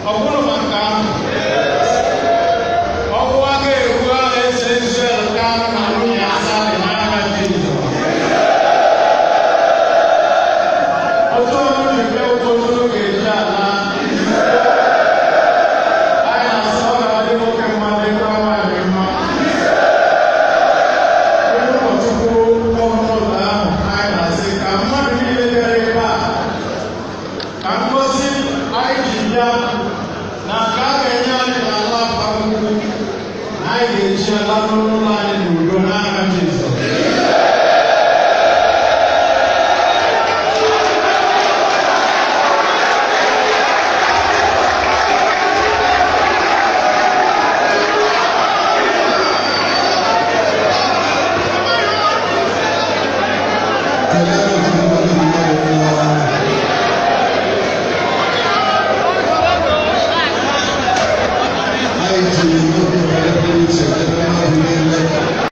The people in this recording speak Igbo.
Ọ bụrụ maka ahụ ọkụ a ga-egbu ahụ eze Israel Kanụ na nwunye ya Sally n'aha Jizọs. Otu ọnụ ji bịa, otu unu ga-eji ala. Anyị na-asị ọ ga-adị nwoke mma, dịkwa nwaanyị mma. Onye ụkọchukwu ọhụrụ ahụ, anyị na-asị ka mmadụ niile bịara ebe a, ka ngozi anyị ji bịa na nke a ga-enye anyị n'ala Afaraukwu, na anyị ga-eji ala n'ụlọ anyị n'udo n'aha Jizọs. Kelere.